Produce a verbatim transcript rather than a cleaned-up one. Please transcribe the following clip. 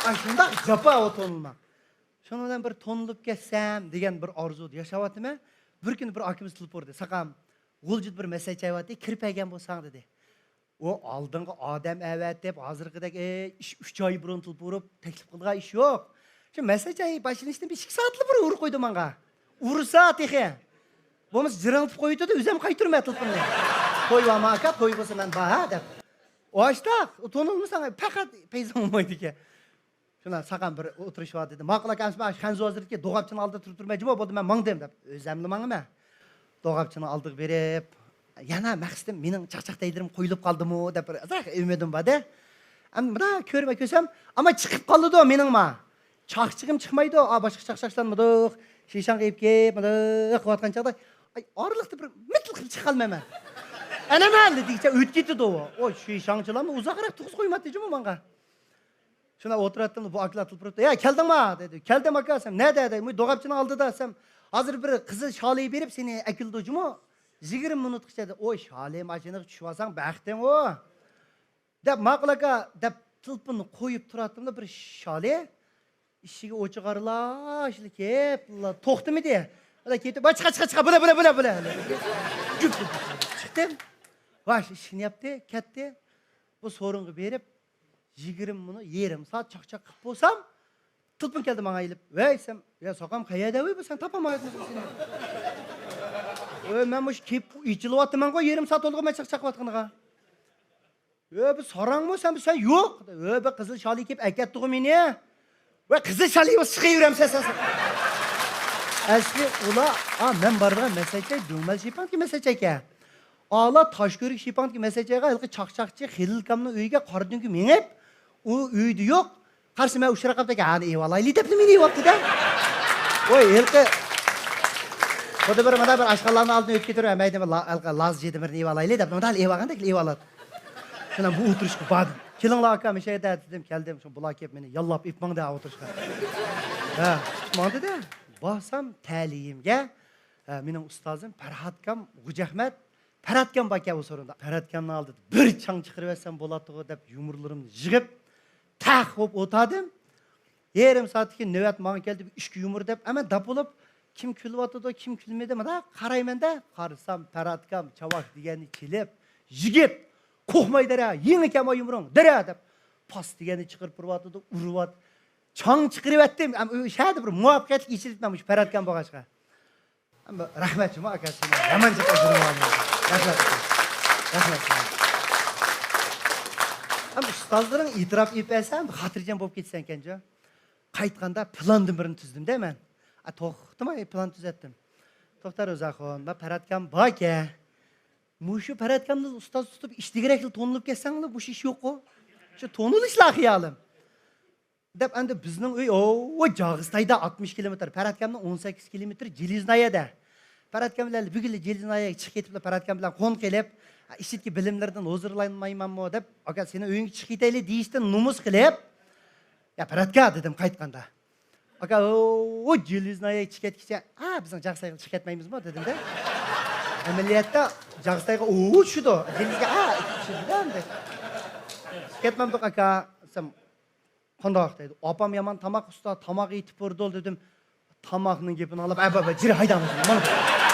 ئاشۇنداق جاپا ئۇ تونۇلماق. شۇنىڭ بىلەن بىر تونۇلۇپ كەتسەم دېگەن بىر ئارزۇدا ياشاۋاتىمەن. بىر كۈنى بىر ئاكىمىز تېلېفون ئۇردى. ساقام، غۇلجىدا بىر مەسەل چايۋاتتى، كىرىپ كەلگەن بولساڭ دېدى. ئۇ ئالدىنقى ئادەم ئەۋەتىپ، ھازىرقىدەك، ئەي، ئىش ئۈچ ئاي بۇرۇن تېلېفون ئۇرۇپ تەكلىپ قىلىدىغان ئىش يوق. شۇ مەسەل چاي باشلىنىشتىن بىر ئىككى سائەتلا بۇرۇن ئۇرۇپ قويدى ماڭا. ئۇرسا تېخى. بولمىسا جىرىڭلىتىپ قويۇۋېتىدۇ، ئۆزۈم قايتۇرىمەن تېلېفوننى. توي بارمۇ ئاكا، توي بولسا مەن بار ھە دەپ. ئاشتاق، ئۇ تونۇلمىساڭ پەقەت پەيزىڭ بولمايدىكەن. شۇنداق ساقام بىر ئولتۇرۇش بار دېدى. ماقۇل ئاكا، ئەمسە مەن خەنزۇ ھازىركى دوغاپچىنىڭ ئالدىدا تۇرۇپ تۇرماي جۇمۇ بولدى، مەن ماڭدىم دەپ. ئۆزەملا ماڭىمەن. دوغاپچىنىڭ ئالدىغا بېرىپ، يەنە مەقسىتىم مېنىڭ چاقچاق تەيلىرىم قويۇلۇپ قالدىمۇ دەپ بىر ئازراق ئۈمىدىم بار-دە. ئەمما مۇنداق كۆرمە كۆرسەم، ئەمما چىقىپ قالىدۇ مېنىڭما. چاقچىقىم چىقمايدۇ. ئا، باشقا چاقچاقچىلار مۇنداق شىشاڭغا ئېلىپ كېلىپ، مۇنداق قىلىۋاتقان چاغدا، ئاي، ئارىلىقتا بىر مىتىل قىلىپ چىقالمايمەن. ئەنە مەللە دېگۈچە ئۆتۈپ كېتىدۇ ئۇ. ئۇ شىشاڭچىلارمۇ ئۇزاقراق تۇرغۇزۇپ قويمايتتى جۇمۇ ماڭا. شۇنداق ئولتۇراتتىم، بۇ ئاكىلار تېلېفون ئۇرۇپتۇ. يا، كەلدىڭما؟ دېدى. كەلدىم ئاكا دېسەم. نەدە؟ دېدى. مۇ دوغاپچىنىڭ ئالدىدا دېسەم. ھازىر بىر قىزىل شالى بېرىپ سېنى ئەكېلىدۇ جۇمۇ. يىگىرمە مىنۇتقىچە دېدى. ئوي، شالى ماشىنىغا چۈشۈۋالساڭ بەختىڭ ئۇ. دەپ، ماقۇل ئاكا دەپ تېلېفوننى قويۇپ تۇراتتىملا، بىر شالى ئىشىكى ئوچۇق ئارىلا شۇنداق كېلىپ توختىمىدى. ئالا كېتىپ، ۋاي، چىقا، چىقا، چىقا، بۇلا، بۇلا، بۇلا، بۇلا. جۈپ، جۈپ، جۈپ، جۈپ. چىقتىم. ۋاي، ئىشىكنى ياپتى، كەتتى. بۇ سورۇنغا بېرىپ، يىگىرمە مىنۇت، يېرىم سائەت چاقچاق قىلىپ بولسام، تېلېفون كەلدى ماڭا ئېلىپ. ۋەي دېسەم، يا ساقام، قەيەردە ۋەي بۇ، سەن تاپالمايۋاتىمەن سېنى. ۋەي، مەن مۇشۇ كېلىپ ئېچىلىۋاتىمەنغۇ، يېرىم سائەت بولدىغۇ مەن چاقچاق قىلىۋاتقىنىغا. ۋەي، بۇ ساراڭمۇ سەن، بۇ سەن يوق. ۋەي، بۇ قىزىل شالى كېلىپ ئەكەتتىغۇ مېنى. ۋەي، قىزىل شالى بۇ سىقىۋېرەمسەن سەن. ئەسلى ئۇلار، ئا، مەن بارىدىغان مەسەلچەي دۆڭمەل شىپاڭدىكى مەسەلچەيكەن. ئالا تاشكۆۋرۈك شىپاڭدىكى مەسەلچەيگە ھېلىقى چاقچاقچى خېلىل ئاكامنىڭ ئۆيىگە قارا تۈنگە مېڭىپ، ئۇ ئۆيدە يوق. قارىسا مەن ئۇچراپ قاپتىكەن، ھانى ئېۋالايلى دەپلا مېنى ئېۋاپتۇ-دە. ۋاي، ھېلىقى خۇددى بىر مانا بىر ئاشخانىلارنىڭ ئالدىدىن ئۆتۈپ كېتىۋېرىمەن، مەيدە بىر لا-، ھېلىقى لاز جېدىمىرنى ئېۋالايلى دەپ، مانا ئېۋالغاندەك ئېۋالاتتى. شۇنداق بۇ ئولتۇرۇشقا باردىم. كېلىڭلار ئاكا، مۇشۇ يەردە دېدىم، كەلدىم. شۇ بۇلار كېلىپ مېنى ياللاپ ئېلىپ ماڭدى ئولتۇرۇشقا. ھە، ماڭدى-دە. بارسام تەلىيىمگە، ھە، مېنىڭ ئۇستازىم پەرھاتكام غوجاھمەت، پەرھاتكام باركەن ئۇ سورۇندا. پەرھاتكامنىڭ ئالدىدا بىر چاڭ چىقىرىۋەتسەم بولاتتىغۇ دەپ يۇمۇرلىرىمنى يىغىپ، تەق بولۇپ ئولتۇردۇم. يېرىم سائەتتىن كېيىن نۆۋەت ماڭا كەلدى، بىر ئىككى يۇمۇر دەپ، ئەمما داپ بولۇپ، كىم كۈلۈۋاتىدۇ، كىم كۈلمىدى، مۇنداق قارايمەن-دە، قارىسام، پەرھاتكام چاۋاك دېگەننى چېلىپ، يىگىت، قورقماي دەرە، يېڭىكەن ما يۇمۇرۇڭ، دەرە دەپ، پاس دېگەننى چىقىرىپ ئۇرۇۋاتىدۇ، ئۇرۇۋات-، چاڭ چىقىرىۋەتتىم. ئەمما ئۆ-، شەدە بىر مۇۋەپپەقىيەتلىك ئېچىلىپتىمەن مۇشۇ پەرھاتكام بولغاچقا. ئەمما رەھمەت جۇما ئاكا، سېنىڭ يامان جىق ئەجرىڭ بار. رەھمەت ئاكا. رەھمەت ساڭا. ئەمما ئۇستازلىرىڭ ئېتىراپ ئېلىپ بەرسە، ئەمما خاتىرجەم بولۇپ كېتىسەنكەن جۇ. قايتقاندا پىلاندىن بىرنى تۈزدۈم-دە مەن. ئا، توختىماي پىلان تۈزەتتىم. توختا روزاخۇن، مانا پەرھاتكام باركەن. مۇشۇ پەرھاتكامنى ئۇستاز تۇتۇپ ئىش دېگۈدەكلا تونۇلۇپ كەتسەڭلار، مۇشۇ ئىش يوققۇ. شۇ تونۇلۇشلا خىيالىم. دەپ ئەمدى بىزنىڭ ئۆي، ئوۋ، جاغىستايدا ئاتمىش كىلومېتىر، پەرھاتكامنىڭ ئون سەككىز كىلومېتىر جېلىزنايەدە. پەرھاتكام بىلەن بۈگۈنلا جېلىزنايەگە چىقىپ كېتىپلا، پەرھاتكام بىلەن قونۇق قېلىپ، ئىچىدىكى بىلىملىرىدىن ھۇزۇرلانمايمەنمۇ دەپ، ئاكا، سېنىڭ ئۆيۈڭگە چىقىپ كېتەيلى دېيىشتىن نومۇس قىلىپ، يا پەرھاتكا دېدىم قايتقاندا. ئاكا، ئوۋ، جېلىزنايەگە چىقىپ كەتكىچە، ئا، بىزنىڭ جاغىستايغا چىقىپ كەتمەيمىزمۇ دېدىمدە. ئەمەلىيەتتە جاغىستايغا ئوۋ چۈشىدۇ. جېلىزگە، ئا، چۈشىدۇ-دە ئەمدى. چىقىپ كەتمەمدۇق ئاكا دېسەم، قانداق دەيدۇ. ئاپام يامان تاماق ئۇستا، تاماق ئېتىپ بېرىدۇ دېدىم. تاماقنىڭ گېپىنى ئاڭلاپ، ئە، بابا، جىرى ھايداڭ دېدىم. مانا.